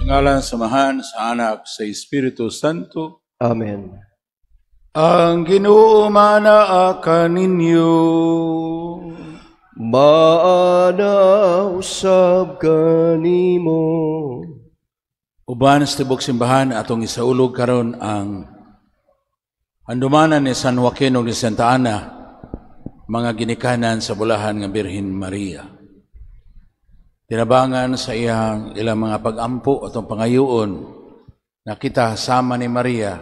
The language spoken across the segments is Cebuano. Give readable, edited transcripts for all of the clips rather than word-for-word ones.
Ngalan sa Amahan, sa Anak, sa Espiritu Santo. Amen. Ang Ginoo maanaa kaninyo. Maana usab kanimo. Uban sa tibok simbahan atong isaulog karon ang handumanan ni San Joaquin ug ni Santa Ana, mga ginikanan sa bulahan nga Birhen Maria. Tinabangan sa iyang ilang mga pagampo atong pangayoon na kita sama ni Maria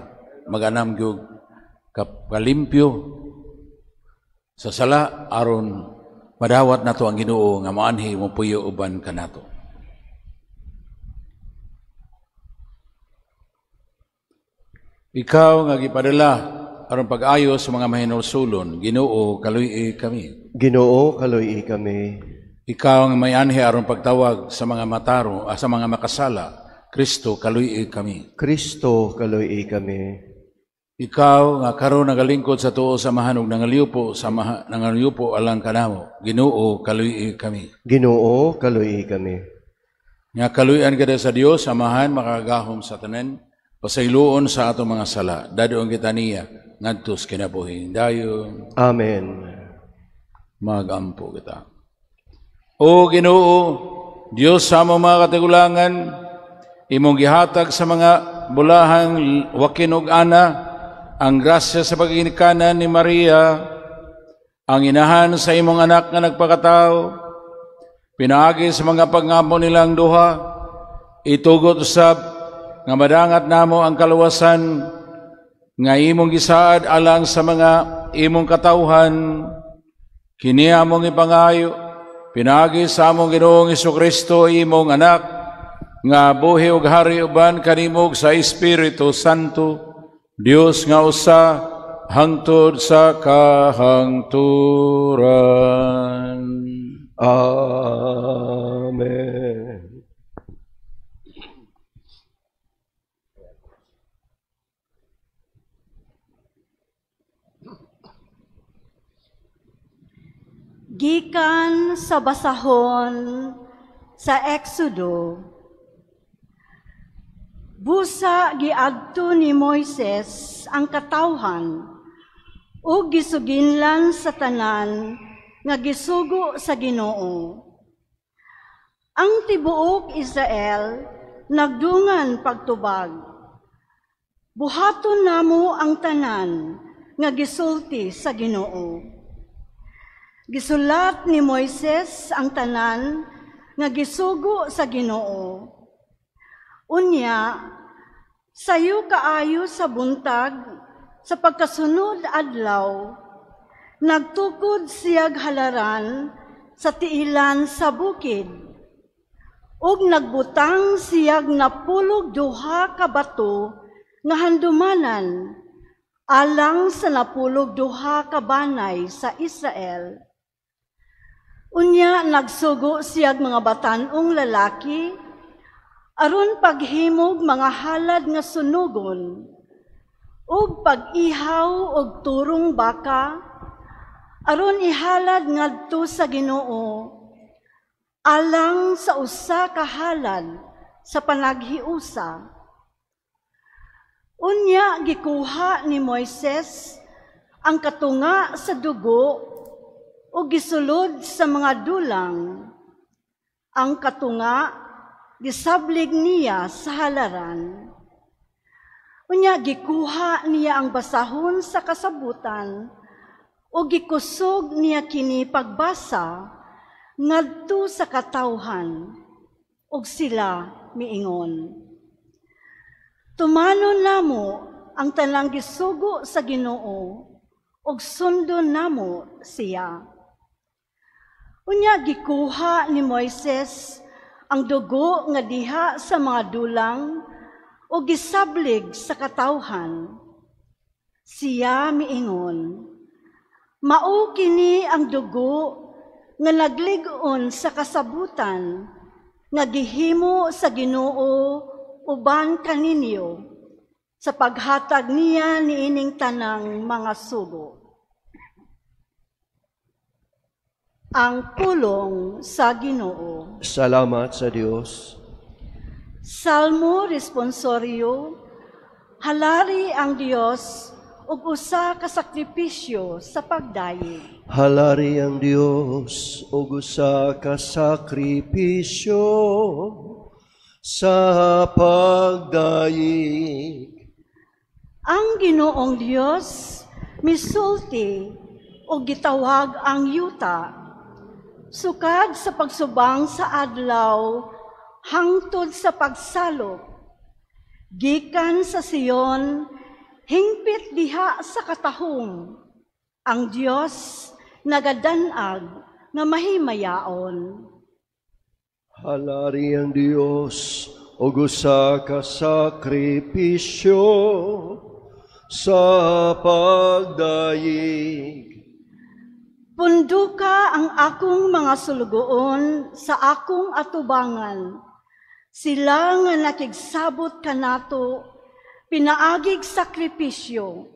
maganam gyud kalimpyo sa sala aron madawat nato ang Ginoo nga moanhi mopuyo uban kanato. Ikaw nga gipadala aron pag-ayo sa mga mahinulsulon, Ginoo, kaluy-i kami. Ginoo, kaluy-i kami. Ikaw nga may anhi aron pagtawag sa mga mataro, sa mga makasala, Kristo, kaluy-i kami. Kristo, kaluy-i kami. Ikaw nga karon nagalingkod sa tuo sa Amahan ug nangaliupo sa nangaliupo alang kanamo, Ginoo, kaluy-i kami. Ginoo, kaluy-i kami. Nga kaluy-an kada sa Dios, Amahan makagahom sa tanan, pasayloon sa atong mga sala, dadoon kita niya ngadto sa kinabuhing dayon. Amen. Magampo kita. O Ginoo, Dios sa among mga katigulangan, imong gihatag sa mga bulahang Joaquin ug Ana ang grasya sa pagginikanan ni Maria, ang inahan sa imong anak nga nagpakatao, pinaagi sa mga pangampo nilang duha, itugot usab nga madangat namo ang kaluwasan nga imong gisaad alang sa mga imong katawhan, kini among ipangayo, pinaagi sa among Ginoong Hesukristo, imong anak, nga buhi ug hari uban kanimo sa Espiritu Santo, Dios nga usa hangtod sa kahangturan. Amen. Gikan sa basahon sa Exodo. Busa giadto ni Moises ang katawhan ug gisuginlan sa tanan nga gisugo sa Ginoo. Ang tibuok Israel nagdungan pagtubag. Buhaton namo ang tanan nga gisulti sa Ginoo. Gisulat ni Moises ang tanan nga gisugo sa Ginoo. Unya, sayo kaayo sa buntag sa pagkasunod adlaw, nagtukod siyag halaran sa tiilan sa bukid, ug nagbutang siyag 92 ka bato nga handumanan alang sa 92 ka banay sa Israel. Unya nagsugo siyag mga batan-ong lalaki aron paghimog mga halad nga sunugon ug pag-ihaw og turong baka aron ihalad ngadto sa Ginoo alang sa usa ka halad sa panaghiusa. Unya gikuha ni Moises ang katunga sa dugo ug gisulod sa mga dulang. Ang katunga gisablig niya sa halaran. Unya gikuha niya ang basahon sa kasabutan ug gikusog niya kini pagbasa ngadto sa katawhan, ug sila miingon, "Tumanon namo ang tanang gisugo sa Ginoo ug sundon namo siya." Unya gikuha ni Moises ang dugo nga diha sa mga dulang o gisablig sa katawhan. Siya miingon, "Mao kini ang dugo nga naglig-on sa kasabutan nga gihimo sa Ginoo uban kaninyo sa paghatag niya niining tanang mga sugo." Ang pulong sa Ginoo. Salamat sa Dios. Salmo responsorio, halari ang Dios ug usa ka sakripisyo sa pagdayeg. Halari ang Dios ug usa ka sakripisyo sa pagdayeg. Ang Ginoong Dios misulti ug gitawag ang yuta. Sukad sa pagsubang sa adlaw hangtod sa pagsalop. Gikan sa Sion, hingpit diha sa katahom. Ang Dios nagadanag nga mahimayaon. Halari ang Dios ug usa ka sakripisyo sa pagdayeg. Punduka ang akong mga sulugoon sa akong atubangan. Sila nga nakigsabot kanato, pinaagig sakripisyo.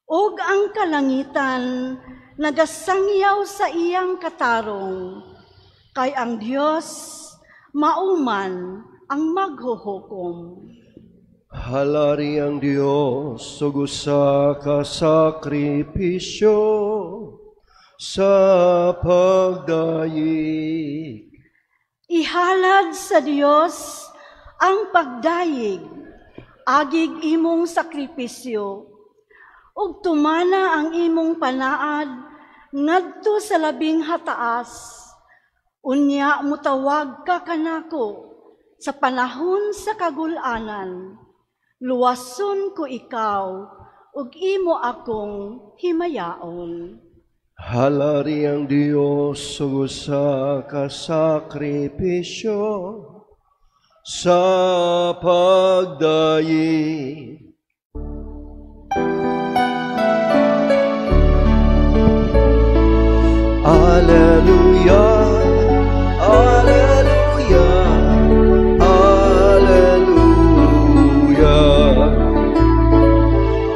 Ug ang kalangitan nagasangyaw sa iyang katarong, kay ang Dios mauman ang maghuhukom. Halari ang Dios ug usa ka sakripisyo sa pagdayeg. Ihalad sa Dios ang pagdayeg, agig imong sakripisyo, ug tumana ang imong panaad ngadto sa labing hataas. Unya mutawag ka kanako sa panahon sa kagulanan. Luwason ko ikaw ug imo akong himayaon. Halari ang Dios ug usa ka sakripisyo sa pagdayeg. Alleluia, alleluia, alleluia,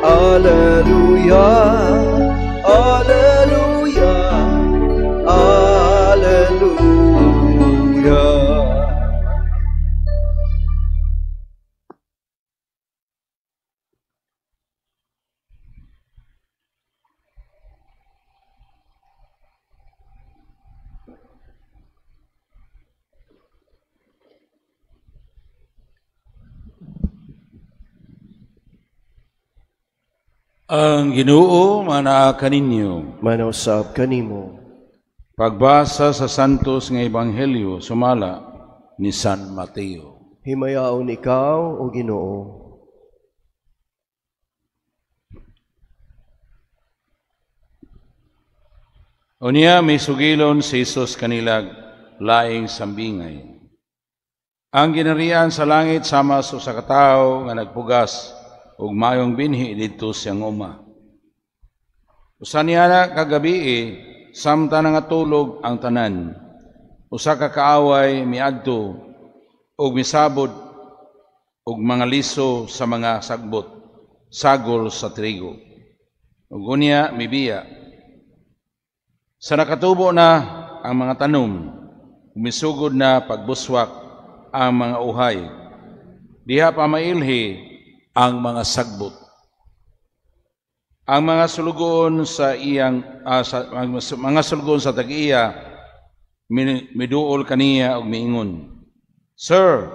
alleluia, alleluia, alleluia. Ang Ginoo manaa kaninyo. Manausab kanimo. Pagbasa sa Santos nga Ebanghelyo sumala ni San Mateo. Himayaon ikaw, o Ginoo. Unya misugilon si Hesus kanilag laing sambingay. Ang ginarian sa langit sama sa usa ka tawo nga nagpugas ug mayong binhi didto siyang uma. Usa niya na kagabii, samtang nangatulog ang tanan, usa ka kaaway miadto ug misabod og mga liso sa mga sagbot, sagol sa trigo. Ug unya mibiya. Sa nakatubo na ang mga tanom, misugod na pagbuswak ang mga uhay. Diha pa mailhi ang mga sagbot. Ang mga sulugoon sa iyang mga sulugoon sa tag-iya miduol kaniya og miingon, "Sir,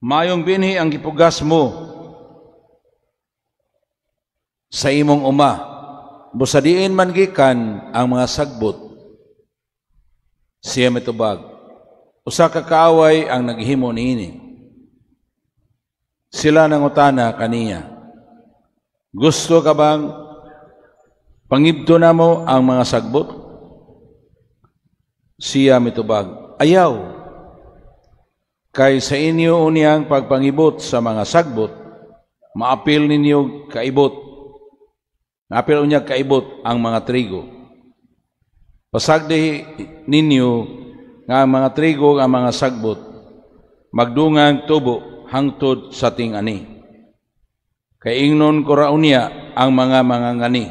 mayong binhi ang gipugas mo sa imong uma, busa diin man gikan ang mga sagbot." Siya mitubag, "Usa ka kaaway ang naghimo niini." Sila nangutana kaniya, "Gusto ka bang pangibto namo ang mga sagbot?" Siya mitubag, "Ayaw, kay sa inyo unyang pagpangibot sa mga sagbot, maapil ninyo kaibot, maapil unyag kaibot ang mga trigo. Pasagdi ninyo nga ang mga trigo ang mga sagbot, magdungang tubo hangtod sa ting-ani. Kay ingnon ko ra unya ang mga mangangani.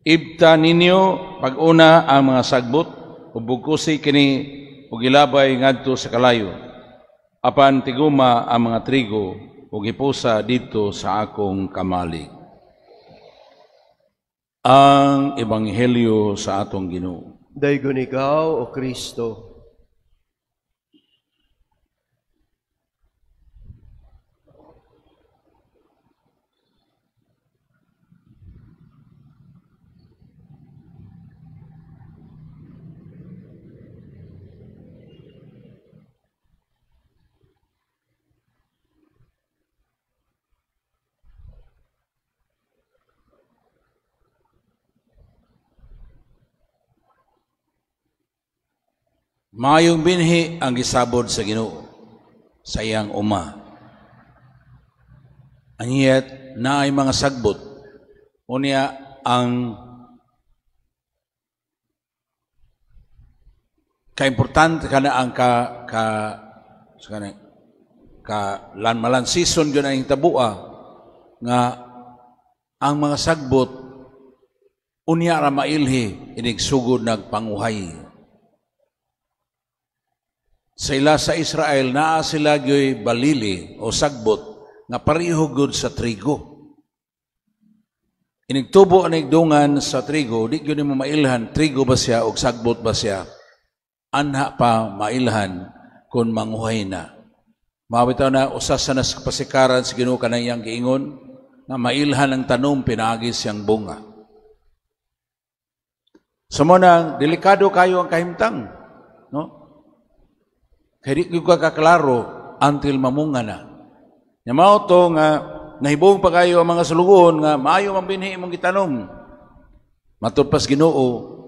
Ibta ninyo pag-una ang mga sagbot ug bugkosi kini ug ilabay ngadto sa kalayo. Apan tiguma ang mga trigo ug hipusa didto sa akong kamalig. Ang Ebanghelyo sa atong Ginoo. Daygon ikaw, O Kristo. Maayong binhi ang gisabod sa Ginoo sa iyang uma. And yet, naay mga sagbot. Unya ang kaimportante kana ang ka ka sa kana ka lan malansison gyud ang hitabua nga ang mga sagbot unya ra mailhi inig sugod nagpanguhay. Sa ila sa Israel, naa sila gyoy balili o sagbot nga pareho gud sa trigo. Inigtubo ang igdungan sa trigo, di gyud nimo mailhan trigo ba siya o sagbot ba siya. Anha pa mailhan kung manguhay na. Mawitaw na usa sa pasikaran sa Ginoo kanang iyang giingon nga mailhan ang tanom pinaagi siyang bunga. Sa mo nang delikado kayo ang kahimtang, no? Kaya di ko kaklaro until mamunga na. Nya mao to nga nahibong pa kayo ang mga sulugoon nga maayo man binhi imong gitanom. Matud pas Ginoo,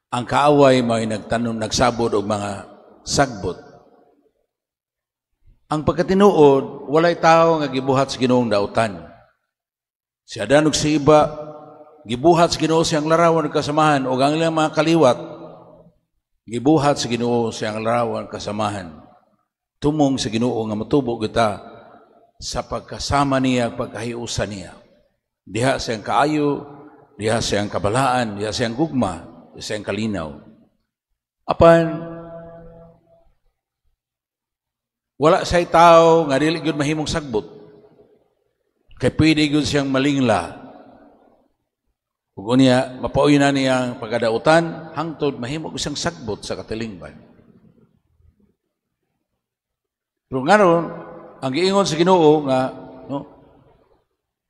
ang kaaway may nagtanom, nagsabod og mga sagbot. Ang pagkatinuod, walay tao nga gibuhat sa Ginoong dautan. Si Adan ug si Iba, gibuhat sa Ginoo siyang larawan ug kasamahan ug ang ilang mga kaliwat gibuhat sa Ginoo siyang larawan kasamahan. Tumong sa Ginoo nga motubo kita sa pagkasama niya, pagkahiusa niya. Diha siyang kaayo, diha siyang kabalaan, diha siyang gugma, diha siyang kalinaw. Apan wala siya'y tao nga dili gyud mahimong sagbot. Kay pwede gyud siyang malingla. Ug unya mapauyo na niya ang pagkadautan hangtod mahimo gyud siyang sagbot sa katilingban. Pero ngaron ang giingon sa Ginoo nga, no,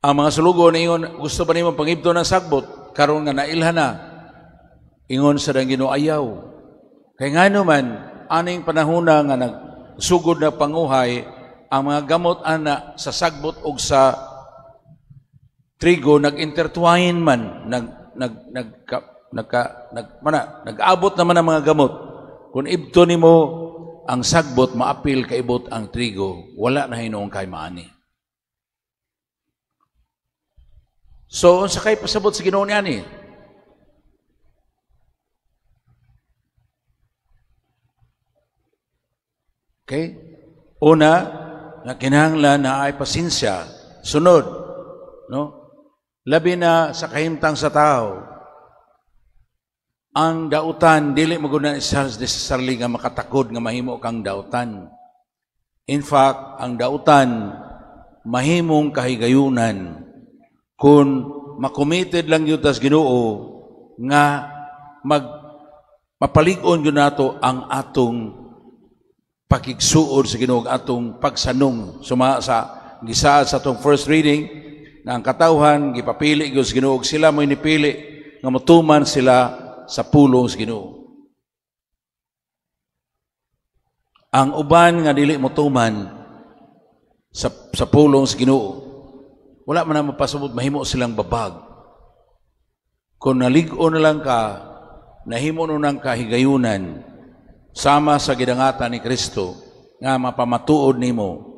ang mga sulugo niingon, gusto ba nimo pangibto ng sagbot karon nga nailhan na? Ingon sa dang Ginoo, ayaw. Kay ngano man aning panahona nga nagsugod na panguhay ang mga gamot ana sa sagbot og sa trigo nag-intertwine man, nag-abot naman ang mga gamot. Kung ibto nimo ang sagbot, maapil kaibot ang trigo, wala na hinuong kay maani. So, unsa kay pasabot sa Ginoo niani? Okay? Una, na kinahanglan na ay pasensya. Sunod, no? Labi na sa kahimtang sa tao, ang dautan, dili maguna necessarily nga makatakod nga mahimo kang dautan. In fact, ang dautan, mahimong kahigayunan kung makommitted lang yun tas Ginoo nga mapalig-on yun nato ang atong pakigsuod sa Ginoo, atong pagsanong. Suma sa gisaad sa atong first reading, na ang katawhan gipapili gyud sa Ginoo, sila mo'y nipili nga motuman sila sa pulong sa Ginoo. Ang uban nga dili motuman sa pulong sa Ginoo, wala man na mapasabot, mahimo silang babag. Kung nalig-on na lang ka, nahimo no nang kahigayunan sama sa gidangatan ni Kristo nga mapamatuod nimo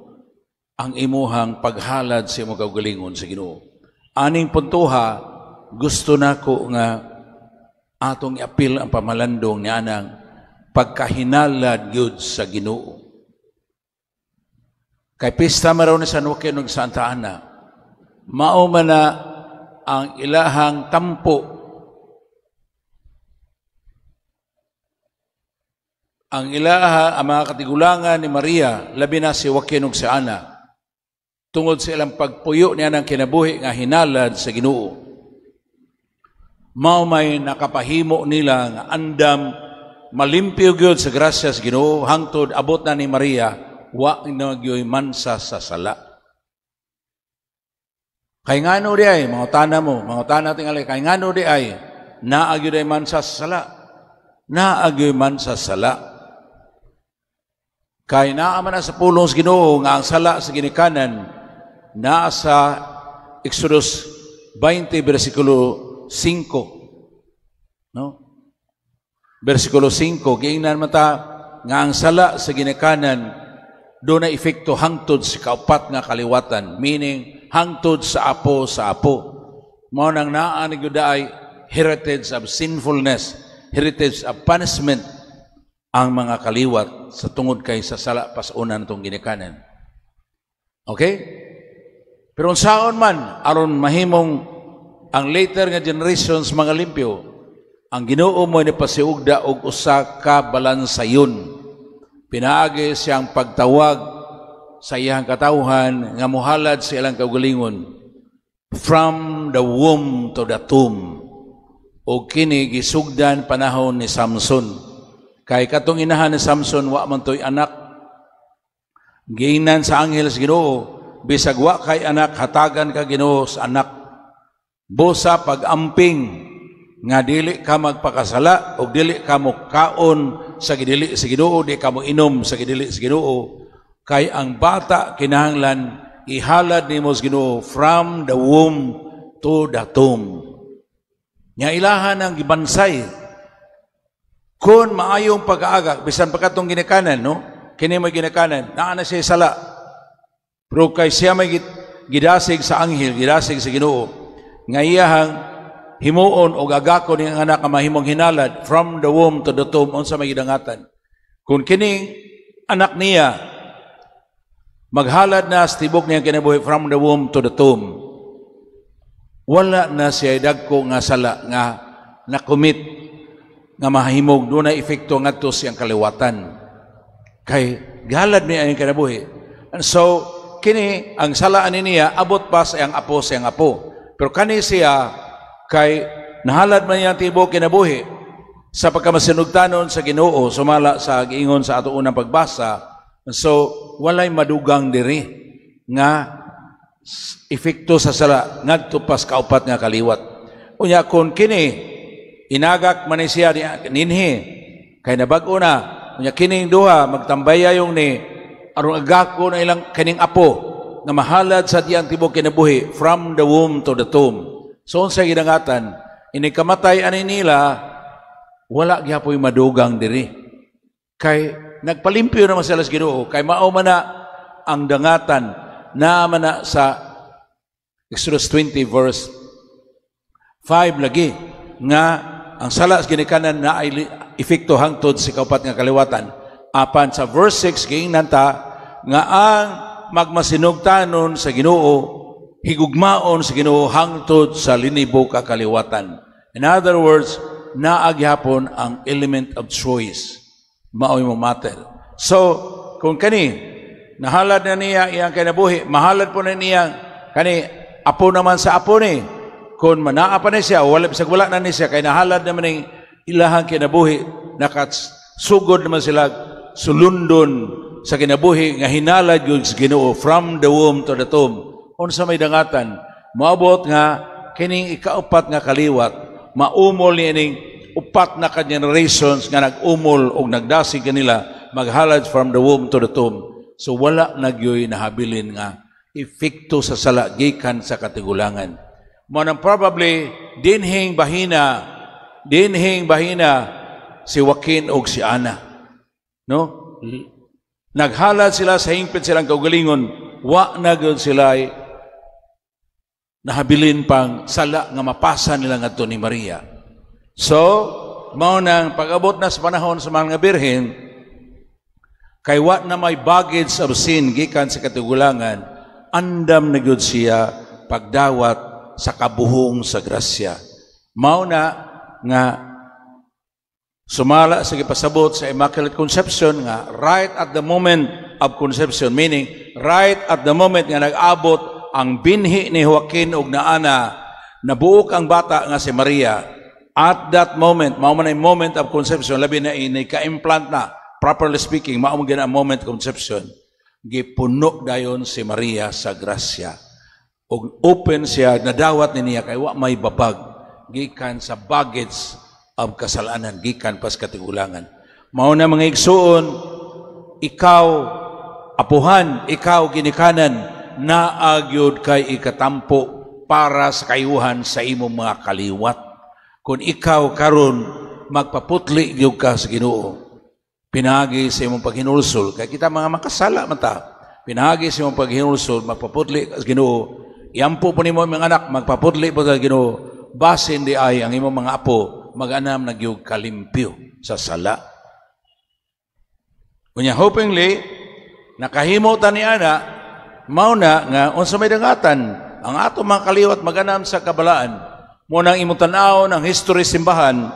ang imuhang paghalad sa imong kaugalingon sa Ginoo. Aning puntuha, gusto nako nga atong iapil ang pamalandong niya ng pagkahinalad gyud sa Ginoo. Kay pista man raw ni San Joaquin ug Santa Ana, mao man na ang ilahang tampo, ang ilaha, ang mga katigulangan ni Maria, labi na si Joaquin ug si Ana, tungod sa ilang pagpuyo niya ng kinabuhi nga hinalad sa Ginoo. Mao may nakapahimo nila nga andam malimpyo gyud sa grasya sa Ginoo hangtod abot na ni Maria, wa na gyoy mansa sa sala. Kay ngano di ay, mga tana mo, mga tana tingali, kay ngano di ay, naa gyud ay mansa sa sala. Naa gyoy mansa sa sala. Kay naa man na sa pulong sa Ginoo nga ang sala sa ginikanan naa sa Exodus 20 versikulo 5. No? Versikulo 5, giingnan man ta nga ang sala sa ginikanan do na epekto hangtod sa kaupat nga kaliwatan, meaning hangtod sa apo sa apo. Mao nang naa ni gyud ay heritage of sinfulness, heritage of punishment ang mga kaliwat sa tungod kay sa sala pas una natong ginikanan. Okay? Pero unsaon man aron mahimong ang later nga generations mga limpyo, ang Ginoo mo ni pasiugda og usa ka balansayon. Pinaagi siyang pagtawag sa iyang katawhan nga mohalad sa ilang kaugalingon from the womb to the tomb. O kini gisugdan panahon ni Samson. Kay katong inahan ni Samson wa man toy anak. Giingnan sa anghel sa Ginoo, bisag wa kay anak, hatagan ka Ginoo sa anak. Busa pag-amping nga dili ka magpakasala o dili ka mokaon sa gidili sa Ginoo, di ka mo inom sa gidili sa Ginoo, kay ang bata kinahanglan ihalad nimo sa Ginoo from the womb to the tomb. Nya ilahan ang gibansay. Kung maayong pag-aaga, bisan pa katong ginikanan, no? Kini may ginikanan, naa na siya sala. Pero kay siya may gidasig sa anghel, gidasig sa Ginoo, nga iyahang himuon o gagako ni ang anak nga mahimong hinalad from the womb to the tomb, unsa may gidangatan. Kung kining anak niya maghalad na sa tibok niyang kinabuhi from the womb to the tomb, wala na siya dagko nga sala nga nakumit nga mahimog doon na epekto ngadto siyang kaliwatan. Kay gihalad niya ang kinabuhi. And so, kini ang salaan niya abot pa sa iyang apo sa iyang apo. Pero kani siya kay nahalad man niya ang tibok kinabuhi sa pagkamasinugtanon sa Ginoo sumala sa giingon sa ato unang pagbasa. And so, walay madugang diri nga epekto sa sala ngadto pas kaupat nga kaliwat. Unya kon kini inagak man ni siya ninhi kay nabag-o na, unya kining duha magtambay yung ni aron agako na ilang kining apo nga mahalad sa diyang tibok kinabuhi from the womb to the tomb. So unsa gidangatan ini kamatay ani nila, wala gihapoy madugang diri kay nagpalimpyo naman sila sa Ginoo, kay mao man na ang dangatan na man na sa Exodus 20 verse 5 lagi nga ang sala sa ginikanan na ay epekto hangtod sa kaupat nga kaliwatan. Apan sa verse 6 giingnan ta nga ang magmasinugtanon sa Ginoo higugmaon sa Ginoo hangtod sa linibo ka kaliwatan. In other words, naa gihapon ang element of choice. Mao'y mo matter. So, kung kani nahalad na niya iyang kinabuhi, mahalad po na niya kani apo naman sa apo ni. Kung manaa pa ni siya, wala, bisag wala na ni siya, kay nahalad naman ning ilahang kinabuhi, nakasugod naman sila sulundon sa kinabuhi nga hinalad gyud sa Ginoo from the womb to the tomb. Unsa may dangatan, moabot nga kining ikaupat nga kaliwat, maumol ni ining upat na ka generations nga nag-umol og nagdasig kanila maghalad from the womb to the tomb. So wala na gyoy nahabilin nga epekto sa sala gikan sa katigulangan. Mo nang probably dinhing bahina si Joaquin og si Ana. No? Naghalad sila sa hingpit silang kaugalingon, wa na gyud sila nahabilin pang sala nga mapasa nila ngadto ni Maria. So, mao nang pag-abot na sa panahon sa mga birhen, kay wa na may baggage of sin gikan sa katigulangan, andam na gyud siya pagdawat sa kabuhong sa grasya. Mao na nga sumala sa gipasabot sa Immaculate Conception nga right at the moment of conception, meaning right at the moment nga nag-abot ang binhi ni Joaquin og naana, nabuok ang bata nga si Maria. At that moment, mao man ay moment of conception, labi na ini ka-implant na, properly speaking, mao man ang moment of conception, gipuno dayon si Maria sa grasya. Og open siya, nadawat ni niya kay wa may babag gikan sa baggage of kasalanan, gikan pas katigulangan. Mao na, mga igsuon, ikaw apuhan, ikaw ginikanan, naa gyud kay ikatampo para sa kayuhan sa imong mga kaliwat. Kung ikaw karon magpaputli gyud ka sa Ginoo, pinaagi sa imong paghinulsol, kay kita mga makasala man ta, pinaagi sa imong paghinulsol, magpaputli ka sa Ginoo, iampo po nimo mga anak, magpaputli po sa Ginoo, basin di ay ang imong mga apo mag-anam na gyud kalimpyo sa sala. Unya, hopingly, nakahimo ta ni ana, mao na nga unsa may dangatan ang ato mga kaliwat maganam sa kabalaan. Mo nang imong tan-awon ang history simbahan,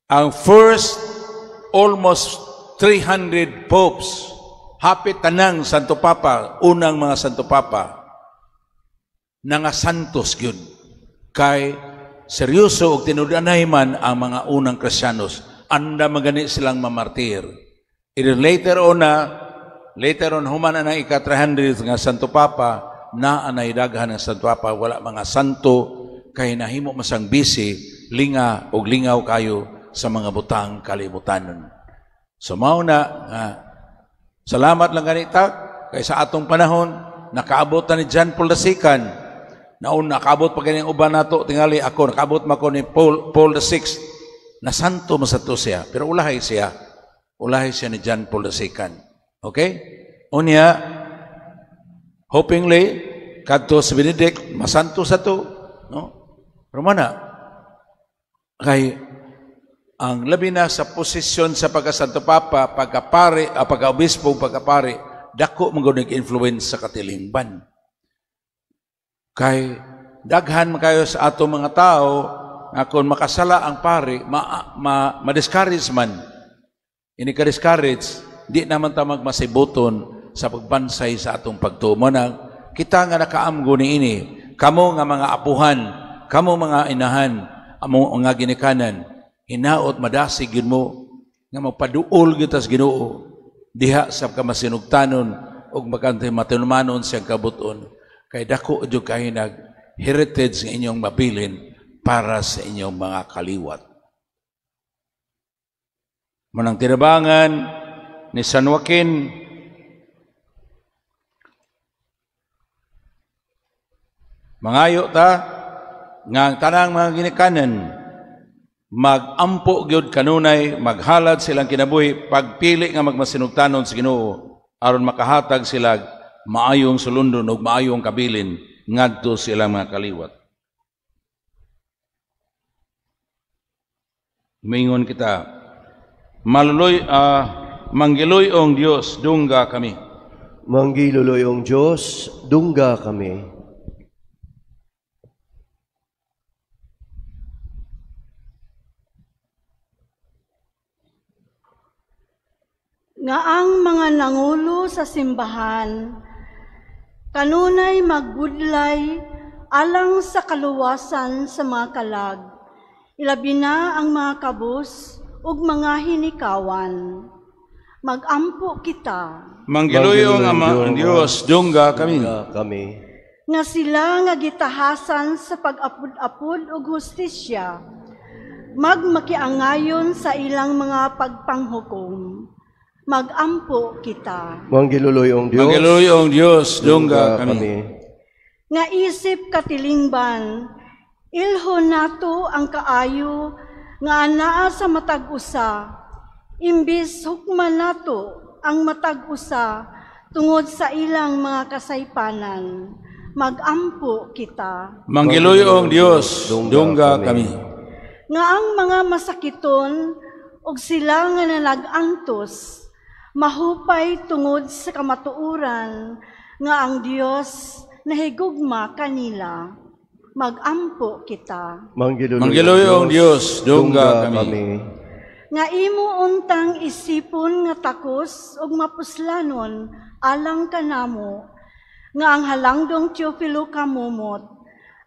ang first almost 300 popes, hapit tanang Santo Papa, unang mga Santo Papa, nga santos gyud kay seryoso og tinud-anay man ang mga unang Kristiyanos, anda magani silang mamartir. It later on na, later on, human na ika 300 nga Santo Papa na, anay daghan ng Santo Papa wala mga santo kay nahimo masang busy, linga og lingaw kayo sa mga butang kalibutanon. So mao na nga salamat lang ganita kay sa atong panahon nakaabot na ni John Paul II. Naon nakaabot pa ganing uban nato, tingali ako nakaabot man ko ni Paul VI na santo man sa to siya, pero ulahay siya. Ulahay siya ni John Paul II. Okay? Unya, hopingly kadto si Benedict masanto sa to, no? Pero mana kay ang labi na sa posisyon sa pagka-Santo Papa, pagkapare, pagka-obispo, pagkapare, dako man gud influence sa katilingban. Kay daghan man kayo sa ato mga tao nga kung makasala ang pare, ma-discourage man. Ini ka-discourage, di naman ta magmasibuton sa pagbansay sa atong pagtuo. Mo na, kita nga nakaamgo ni ini, kamo nga mga apuhan, kamo mga inahan, amo nga ginikanan, hinaot madasig yun mo, nga magpaduol gyud tas Ginoo diha sa kamasinugtanon ug magantay matinumanon siyang kabuton, kay dako jud kay nag heritage nga inyong mabilin para sa inyong mga kaliwat. Manang tinabangan ni San Joaquin, mangayo ta nga ang tanang mga ginikanan magampo gyud kanunay, maghalad silang kinabuhi pagpili nga magmasinugtanon sa Ginoo aron makahatag sila maayong sulundon ug maayong kabilin ngadto sa ilang mga kaliwat. Mingon kita, maluloy manggiluy-ong Dios, dungga kami. Manggiluloy-ong Dios, dungga kami. Nga ang mga nangulo sa simbahan kanunay magbudlay alang sa kaluwasan sa mga kalag, ilabi na ang mga kabus ug mga hinikawan. Magampo kita. Manggiluy-ong Ama ang Dios, dungga kami. Kami. Nga sila nga gitahasan sa pag-apud-apud ug hustisya, magmakiangayon sa ilang mga pagpanghukom. Magampo kita. Manggiluloy-ong Dios, Manggiluy-ong Dios, dungga kami. Nga isip katilingban, ilho nato ang kaayo nga anaa sa matag usa, imbis hukman nato ang matag usa tungod sa ilang mga kasaypanan. Magampo kita. Manggiluy-ong Dios, dungga kami. Nga ang mga masakiton ug sila nga nalagantos, mahupay tungod sa kamatuoran nga ang Dios nahigugma kanila. Magampo kita. Manggiloyong Dios, dungga kami. Nga imo untang isipon nga takos ug mapuslanon alang kanamo, nga ang halangdong Teofilo kamumot,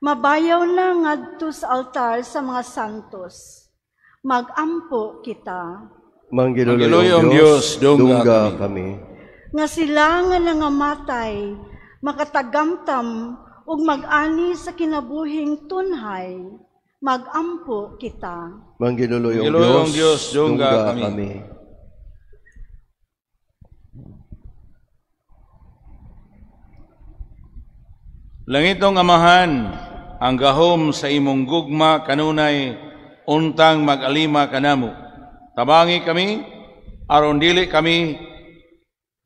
mabayaw na ngadto sa altar sa mga santos. Magampo kita. Manggiloyong Dios, dungga kami. Nga sila nga nangamatay, makatagamtam ug mag-ani sa kinabuhing tunhay, magampo kita. Manggiloyong Dios, dungga kami. Langitong Amahan, ang gahom sa imong gugma kanunay untang mag-alima kanamo. Tabangi kami, aron dili kami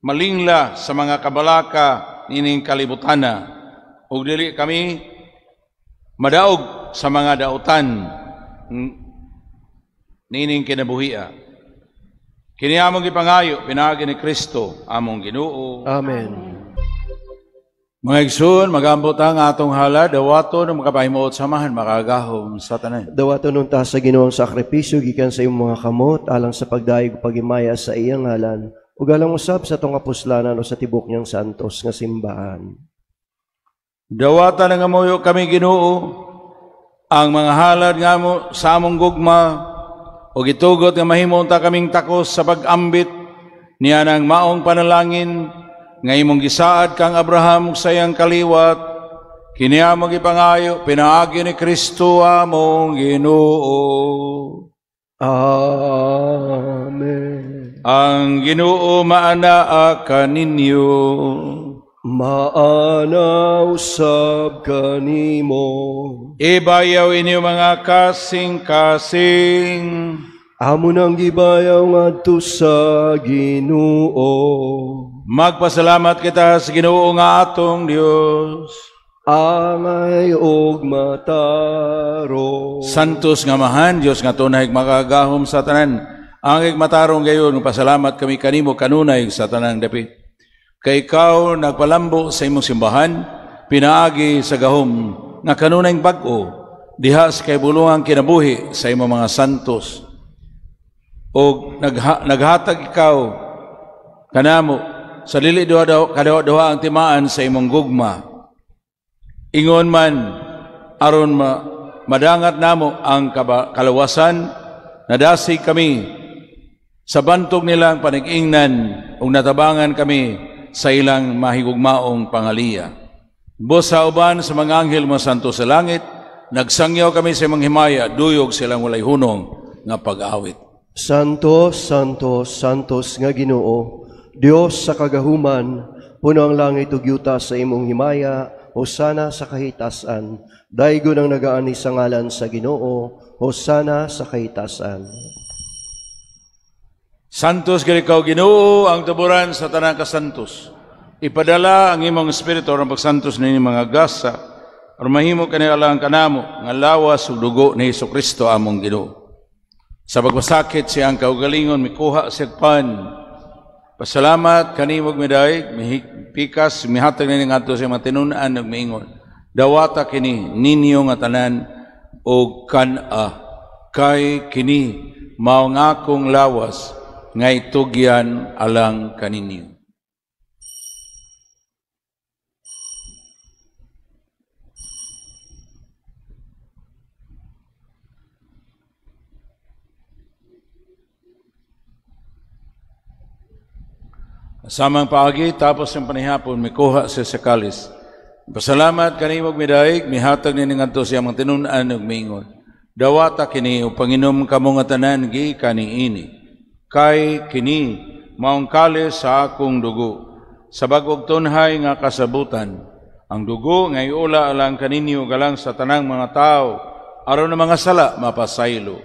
malingla sa mga kabalaka nining kalibutana, ug dili kami madaog sa mga dautan nining kinabuhia. Kini among gipangayo pinaagi ni Kristo among Ginoo. Amen. Mga igsoon, magambot ang atong hala, dawaton ang makapahimuot samahan, makagahom sa tanan. Dawaton unta sa Ginoo ang sakripisyo gikan sa imong mga kamot alang sa pagdayeg ug pagimaya sa iyang ngalan, ug alang usab sa atong kapuslanan o sa tibok niyang santos nga simbahan. Dawatan ang amuyo kami Ginoo ang mga halad nga mo sa among gugma ug gitugot nga mahimo unta kaming takos sa pag-ambit niya ng maong panalangin nga imong gisaad kang Abraham ug sa iyang kaliwat. Kini among gipangayo pinaagi ni Kristo among Ginoo. Amen. Ang Ginoo maanaa kaninyo. Maana usab kanimo. Ibayaw inyo mga kasing-kasing. Amo nang gibayaw ngadto sa Ginoo. Magpasalamat kita sa Ginoo nga atong Dios. Angay og matarong. Santos nga Amahan, Dios nga tunay makagahom sa tanan. Angay matarong gayon, pasalamat kami kanimo kanunay sa tanang dapit. Kay ikaw nagpalambo sa imong simbahan, pinaagi sa gahom nga kanunay bag-o diha sa kaibulungang kinabuhi sa imong mga santos. Og naghatag ikaw kanamo sa dili duha kadawa-duha ang timaan sa imong gugma. Ingon man aron madangat namo ang kalawasan, nadasig kami sa bantog nilang panig-ingnan ug natabangan kami sa ilang mahigugmaong pangaliya. Busa sa uban sa mga anghel mga santo sa langit, nagsangyaw kami sa imong himaya, duyog silang walay hunong nga pag-awit. Santo, Santo, Santos nga Ginoo, Dios sa kagahuman, puno ang langit ug yuta sa imong himaya, hosana sa kahitasan. Daygon ang nagaani sa ngalan sa Ginoo, hosana sa kahitasan. Santos gid ikaw Ginoo, ang tuburan sa tanang kasantos. Ipadala ang imong espiritu aron pagsantos nining mga gasa, aron mahimo kani alang kanamo nga lawas ug dugo ni Hesukristo among Ginoo. Sa pagpasakit siyang kaugalingon mikuha siya pan. Pasalamat kanimo midaig, mipikas, mihatag nining adto sa mga tinun-an ug miingon. Dawata kini ninyo nga tanan og kan-a, kay kini mao ang akong lawas nga itugyan alang kaninyo. Samang paagi, tapos ng panihapon, mikuha siya sa kalis. Pasalamat kanimo midaig, mihatag nining adto siya mga tinun-an ug miingon. Dawata kini o panginom kamo nga tanan gikan niini. Kay kini maong kalis sa akong dugo, sa bag-ong tunhay nga kasabutan. Ang dugo nga iula alang kaninyo galang sa tanang mga tao, aron ang mga sala mapasaylo.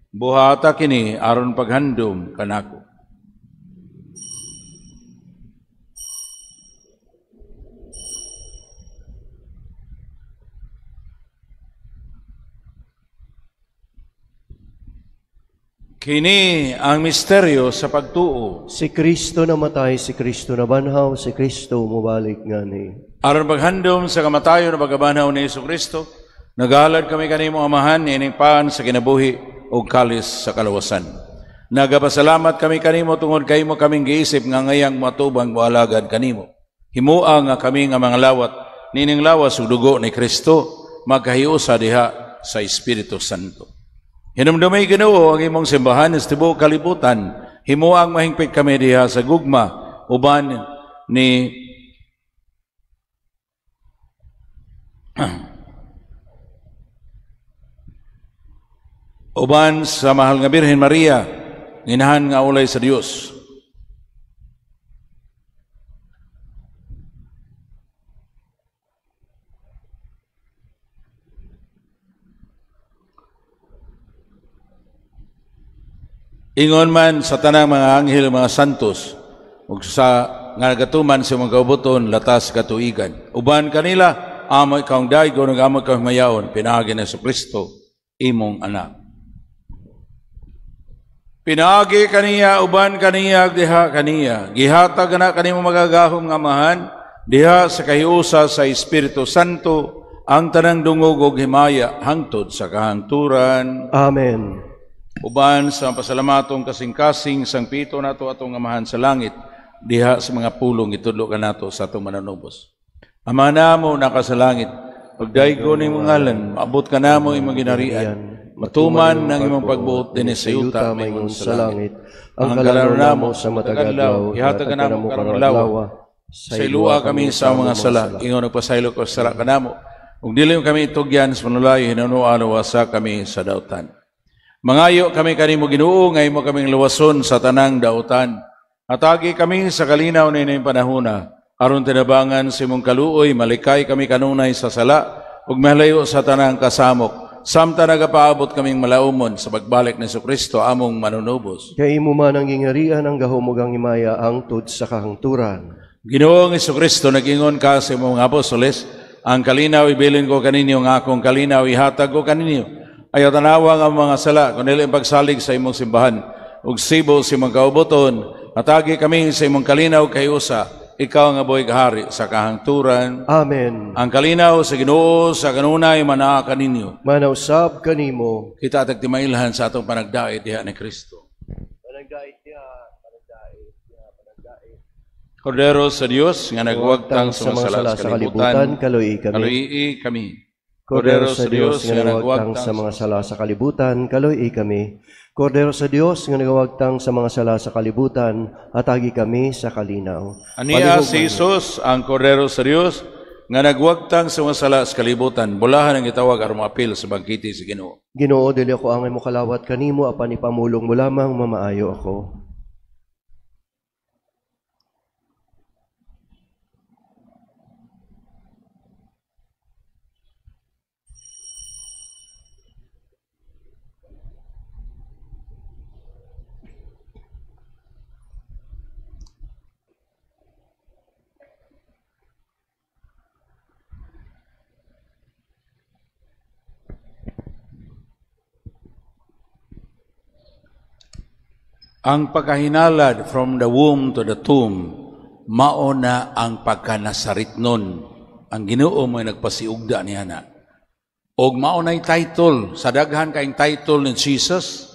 Buhata kini aron paghandom kanako. Kini ang misteryo sa pagtuo. Si Kristo namatay, si Kristo nabanhaw, si Kristo mubalik ngani. Aron paghandom sa kamatayon na pagkabanhaw ni Hesus Kristo, nagahalad kami kanimo Amahan niining paan sa kinabuhi ug kalis sa kalawasan. Nagapasalamat kami kanimo tungod kay imo kaming giisip nga ngayang moatubang moalagad kanimo. Himoa nga kami nga mga lawat niining lawas ug dugo ni Kristo magkahiusa diha sa Espiritu Santo. Hinumdumay Ginoo ang imong simbahan sa tibuok kalibutan. Himoang mahingpit kami diha sa gugma uban ni uban sa mahal nga Birhen Maria, nginahan nga ulay sa Dios. Ingon man sa tanang mga anghel, mga santos, ug sa nga nagatuman sa mga kaubuton, latas katuigan. Uban kanila, amo ikaw ang daygon ug amo ikaw ang mayaon, pinaagi ni Jesucristo, imong anak. Pinaagi kaniya, uban kaniya, diha kaniya. Gihatag na kanimo magagahom nga Amahan, diha sa kahiusa sa Espiritu Santo, ang tanang dungog ug himaya hangtod sa kahangturan. Amen. Uban sa pasalamatong kasing-kasing sang pito nato atong Amahan sa langit, diha sa mga pulong itudlo kanato sa atong mananubos. Ama namo naka sa langit, pagdaygo ni imong ngalan, maabot ka namo imong ginarian, matuman ang imong pagbuot dinhi sa yuta maingon sa langit. Ang kalaro namo sa matag adlaw, ihatag kanamo karong adlaw. Saylua kami sa mga sala, ingon nagpasaylo ko sala kanamo. Ug dili kami itugyan sa panulayo, hinunuan wasa kami sa dautan. Mangayo kami kanimo Ginoo, nga imo kaming luwason sa tanang dautan. Atagi kami sa kalinaw nining panahona, aron tinabangan sa imong kaluoy, malikay kami kanunay sa sala, ug mahalayo sa tanang kasamok. Samtang nagapaabot kaming malaumon sa pagbalik ni Jesucristo among manunubos. Kay imo man ang gingarian, ang gahom ug ang himaya hangtod sa kahangturan. Ginoong Jesucristo, nag-ingon ka sa imong apostoles, ang kalinaw ibilin ko kaninyo, ang akong kalinaw ihatag ko kaninyo. Ayaw tanawa ang mga sala, kundi ang pagsalig sa imong simbahan, ug sibo sa imong kaubuton, atagi kami sa imong kalinaw kay usa, ikaw nga buhay hari sa kahangturan. Amen. Ang kalinaw sa Ginoo sa kanunay manaa kaninyo. Manausab kanimo. Kita tagtimailhan sa atong panagdait diha ni Kristo. Panagdait diha, panagdait diha, panagdait. Kordero sa Dios nga nagwagtang sa mga sala sa kalibutan, kaluyi kami. Kaluyi kami. Kordero sa Dios nga nagwagtang sa mga sala sa kalibutan, kaluyi kami. Kordero sa Dios nga nagwagtang sa mga sala sa kalibutan, atagi kami sa kalinaw. Aniya si Jesus ang Kordero sa Dios nga nagwagtang sa mga sala sa kalibutan. Bulahan ang gitawag aron moapil sa bangkiti sa Ginoo. Ginoo, dili ako angay mokalawat kanimo, apan ipamulong mo lamang mamaayo ako. Ang pagkahinalad from the womb to the tomb, mao na ang pagkanasaritnon. Ang Ginoo mo'y nagpasiugda niya na. Og mao na'y title, sa daghan kaing title ni Jesus,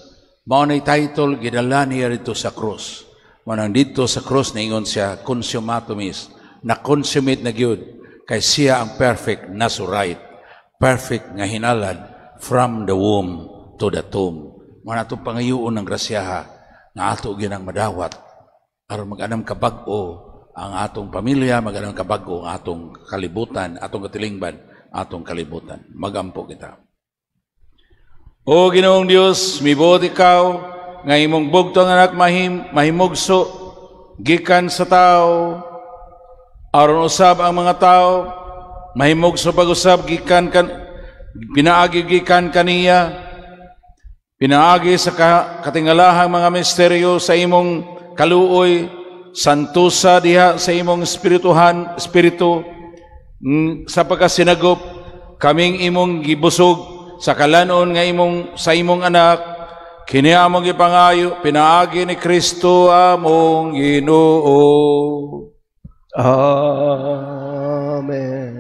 mao na'y title gidala niya dito sa cross. Manang dito sa cross niingon siya, consummatum est, na-consummate na gyud, kay siya ang perfect Nazarite, perfect nga hinalad from the womb to the tomb. Mao na itong pangayuon ng grasyaha, nga ato gyud ang madawat aron mag-anam kabag-o ang atong pamilya, mag-anam kabag-o ang atong kalibutan, atong katilingban, atong kalibutan. Magampo kita. O Ginoong Dios, mibuot ikaw nga imong bugtong anak mahimugso gikan sa tao, aron usab ang mga tao mahimugso pag-usab gikan kan pinaagi gikan kaniya, pinaagi sa katingalahang mga misteryo sa imong kaluoy, santusa diha sa imong espirituhan, espiritu sa pagkasinagop kaming imong gibusog sa kalanon nga imong sa imong anak, Kini among gipangayo pinaagi ni Kristo among Ginoo. Amen.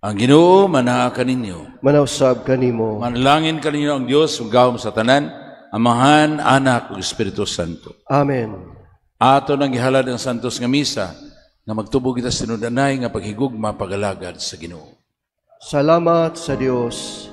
Ang Ginoo manaa kaninyo. Manausab kanimo. Manalangin kaninyo ang Dios ug gahom sa tanan, Amahan, Anak ug Espiritu Santo. Amen. Ato nang gihalad ang santos nga misa nga magtubog kita sa tinud-anay nga paghigugma, pagalagad sa Ginoo. Salamat sa Dios.